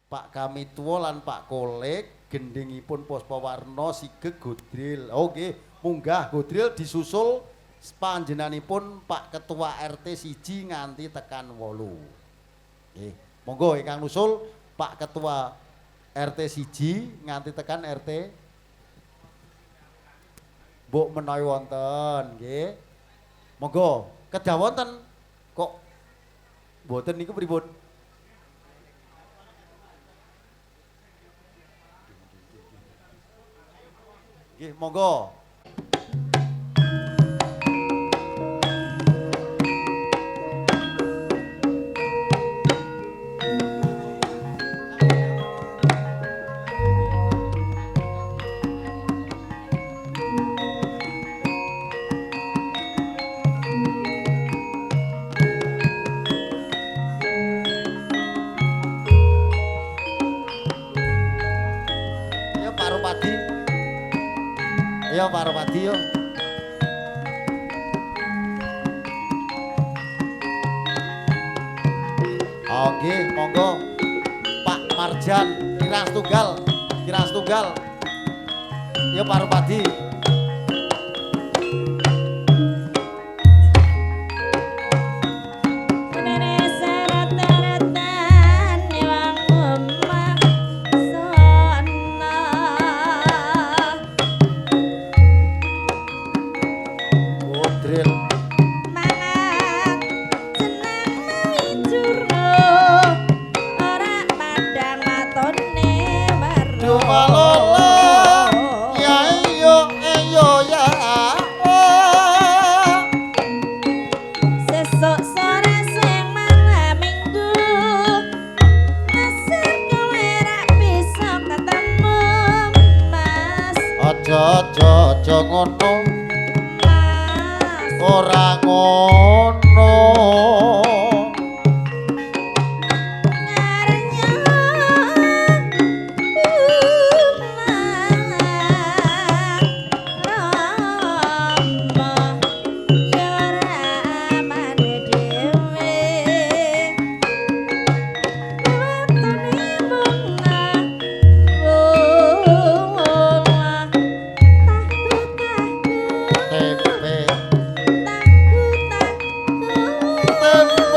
Pak Kamituwa lan Pak Kolek gendhingipun Puspawarna Sigeg Godril. Oh nggih, munggah Godril disusul panjenenganipun Pak Ketua RT 1 nganti tekan 8. Nggih, monggo ingkang nusul Pak Ketua RT 1 nganti tekan RT mbok menawi wonten nggih. Monggo, kedah wonten kok mboten niku pripun? Nggih, monggo. Ayo Pak Rupadi. Ayo Pak Rupadi yo. Oke, monggo Pak Marjan kirang setunggal, kirang setunggal. Ayo Pak Rupadi. Godril. Dumalola ya iyo iyo ya. Sesuk sore sing malam minggu Mesir kowe ra bisa ketemu Mas. Aja aja aja ngono. Mas. Ora ngono. Ngarenya Rama ya ramane dhewe watune bunga wulah tahu tahu Tempe tahu tahu tempe.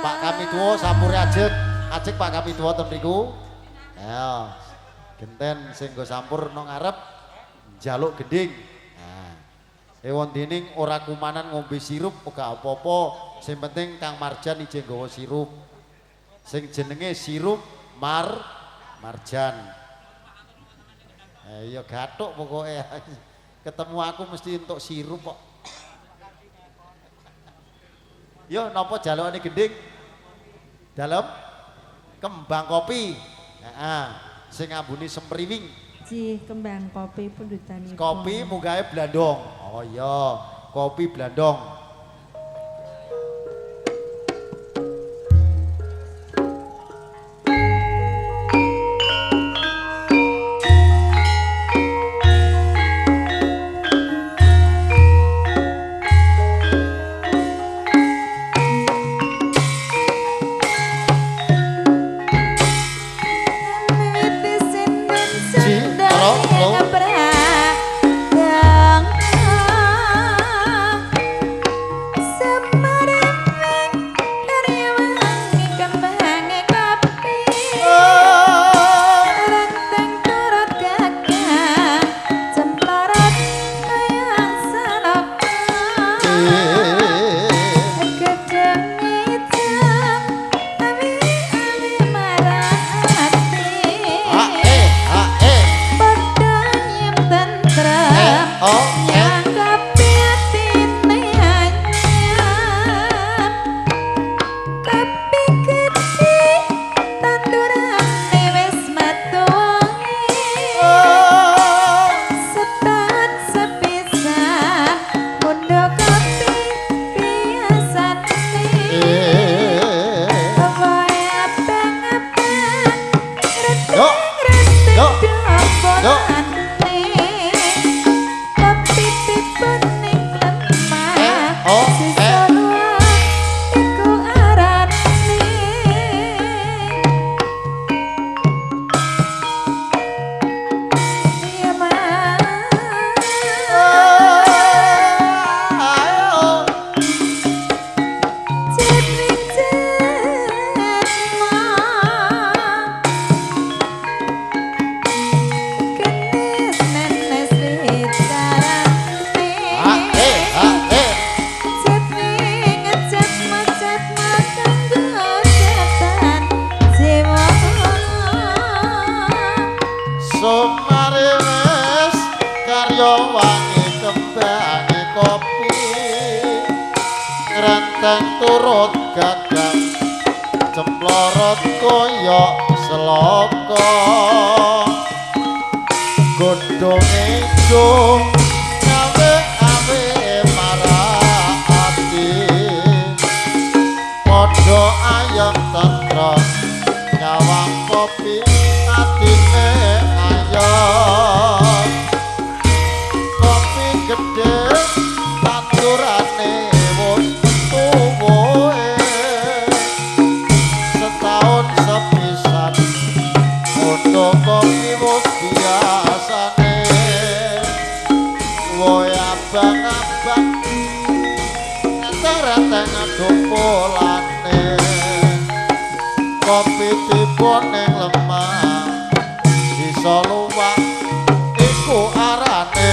Pak Kamituwa sampure ajeg. Ajeg Pak Kamituwa ten mriku. Ayo. Genten sing nggo sampur nang ngarep njaluk gending. Nah. Ewon dening ora kumanan ngombe sirup ora apa-apa, sing penting Kang Marjan ijeh nggawa sirup. Sing jenenge sirup Marjan. Ya gathuk pokoke. Ketemu aku mesti entuk sirup kok. Yo napa jalukane gending? Dalem kembang kopi. Heeh, sing ambune semriwing. Jih, kembang kopi pundutanipun. Kopi munggahe blandong. Oh iya, kopi blandong. Turut gagang cemplorot koyok seloko godhonge jung awe-awe marah ati padha ayem tentrem nyawang kopi atine ayem kopi gedhe tandurane kopi wis biasane woe abang-abang renteng-renteng adompolane kopi tiba ning lemah sisa luwak iku arane.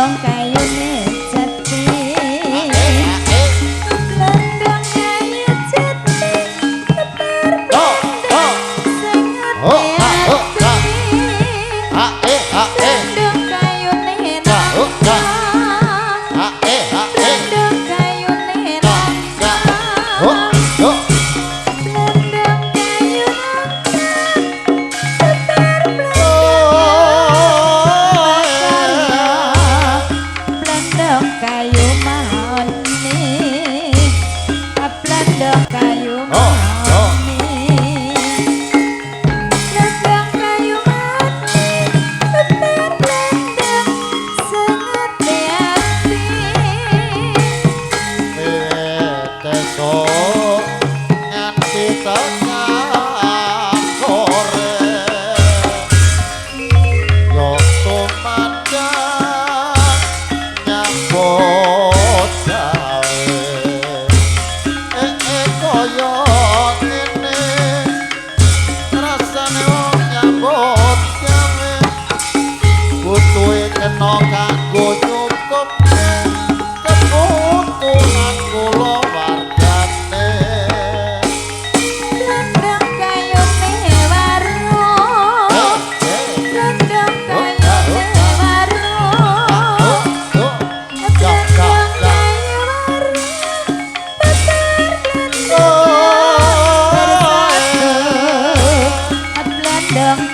Kayune jati.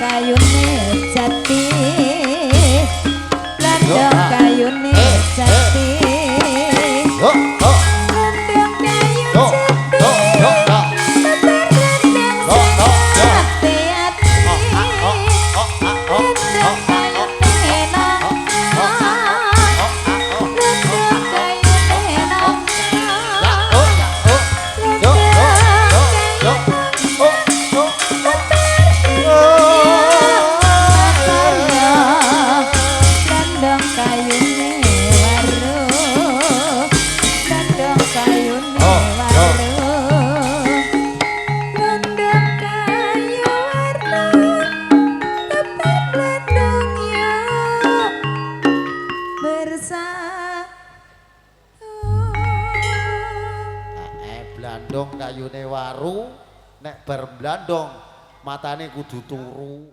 Kayune jati, blandong kayune jati. Yo, yo. Blandong kayu Yo, jati. Yo, yo, yo. Tebar blandong Yo, yo, yo. hati-hati. Oh, ah, oh, oh, ah, oh, Blandong oh, ah, oh, kayune nangka. oh, ah, oh, oh. Blandong kayune nangka. Ya, oh, ya, oh. Yo, yo, yo, yo. Oh, oh, oh. Makarya blandong kayune waru, blandong kayune Oh, yo. waru, blandong kayu waru, tebar blandong yo bersatu. Blandong kayune waru, nek bar blandong matane kudu turu.